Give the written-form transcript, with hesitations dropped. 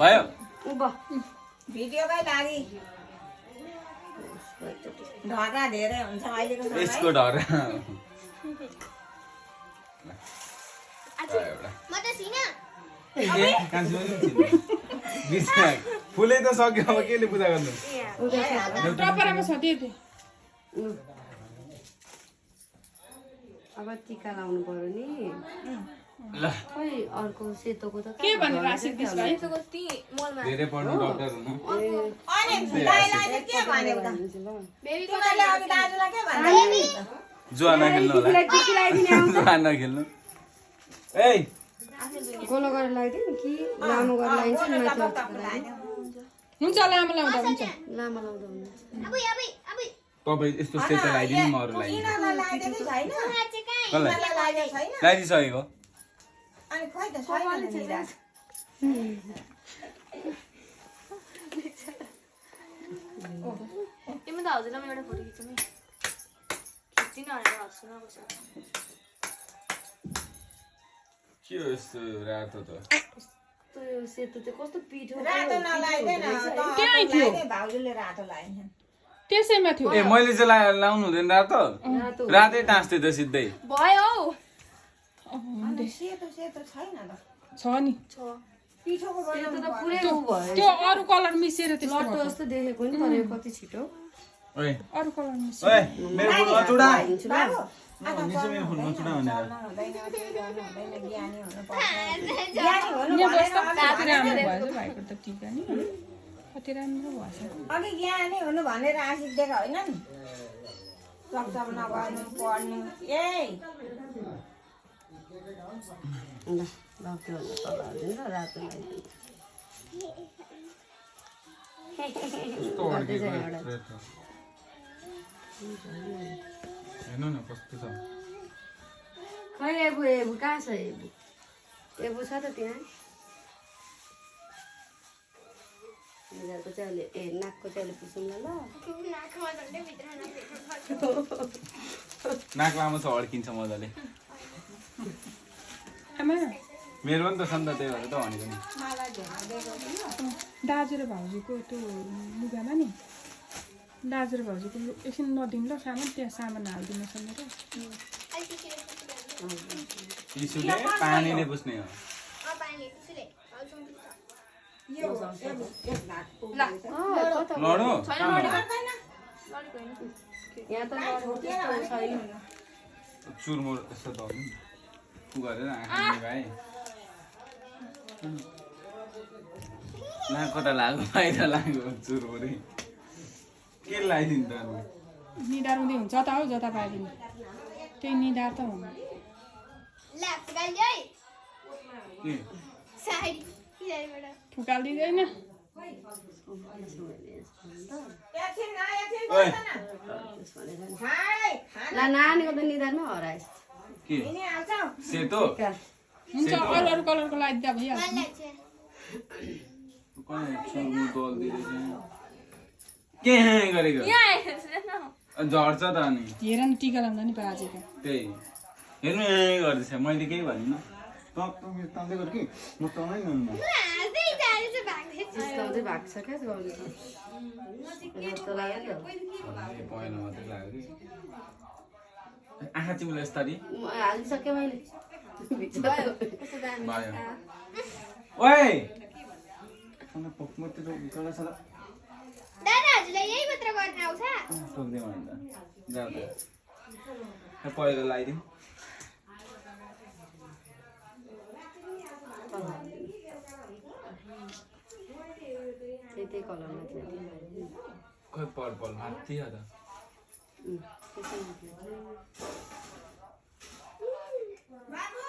भयो भिडियोकै लागि ढर्रा धेरै हुन्छ अहिलेको यसको डर फुलै त सक्यो अब केले पूजा गर्नु अब टीका लाउनु पर्यो नि खै अर्को सेतोको त के भनेर आशिक दिस भाइ धेरै पढ्नु डाक्टर हुनु अनि दाइलाई के भन्यो त तिमीले अघि दाजुलाई के भन्यो जुवा नखेल्नु होला जुवा नखेल्नु ए गोलो गरेर लगाइदिउँ कि लामो गरेर लगाइन्छ नि माथि हुन्छ लामो लाउँदा हुन्छ लामो लाउँदा हुन्छ तपाईँ यस्तो सेतो लगाइदिनु म अरूलाई लगाइदिइसकेको अनि खोइ त छैन निराश तिमी त हजुरलाई म एउटा फोटो खिच्छु नि खिच्दिन भनेर हस्छु न कसो के हो यस्तो रातो त त्यो सेतो चाहिँ कस्तो पिठो रातो नलाइदैन त्यही थियो भाउजूले रातो लगाइन्छ त्यसैमा थियो ए मैले चाहिँ लाउनु हुँदैन रातो रातै टाँस्थे त सिधै भयो हौ सेतो सेतो छैन त छ नि पिठोको सेतो त पुरै उ भयो त्यो अरू कलर मिसेर त्यस्तो लट्टो जस्तो देखेको नि पऱ्यो कति छिटो ओए अरू कलर मिसेर ओए मेरो फोन नचुडा हिँड्छु ल निसो मेरो फोन नचुडा भनेर ज्ञानी हुनु कति राम्रो भएछ भाइको त टिका नि कति राम्रो भएछ अघि ज्ञानी हुनु भनेर आशिक दिएको होइन नि सक्छम नगर्नु पढ्नु ए ल त्यो तल हाल्दिनु र रातो लगाइदिनु गर्दै जाउँ एउटा हेर्नु न कस्तो छ खै एबु एबु कहाँ छ एबु एबु छ त त्यहाँ निधारको चाहिँ अहिले ए नाकको चाहिँ अहिले पुसौँ ल नाक लामो छ अड्किन्छ मजाले आमा मेरो पनि त छ नि त त्यही भएर त भनेको नि दाजु र भाउजूको त्यो लुगामा नि दाजु र भाउजूको एकछिन नदिनु ल सामान त्यहाँ सामान हालिदिनु छ मेरो टिसुले पानीले पुस्ने हो लडो यहाँ त छैन चुरमुर यस्तो त गरेर आँखा भाइ नाक कता लाग्यो बाहिर लाग्यो चुरमुरै के लगाइदिनु त निधार हुँदै हुन्छ त हौ जता पाए पनि त्यही निधार त हुनु फुकालिदिँदैन ल नानीको त निधारमा हराएछ के सेतो हुन्छ अरू अरू कलरको लगाइदिँदा भइहाल्छ के गरेको झर्छ त अनि हेर न टिका लाउँदा नि बाजेको त्यही हेर्नु गर्दैछ मैले केही भनिनँ तँदै गर कि म तँलाई गर्नु चिस्काउँदै भएको छ क्या गर्नु त लाग्यो पहिलो मात्रै लाग्यो कि आँखा चिम्लो यस्तरी हालिसकेँ मैले भयो ओए मात्रै चला चला टोक्दै भन्दा जाऊ त पहिरो लगाइदिउँ त्यही कलरमा थियो खोइ पर्पल माथि त बाबु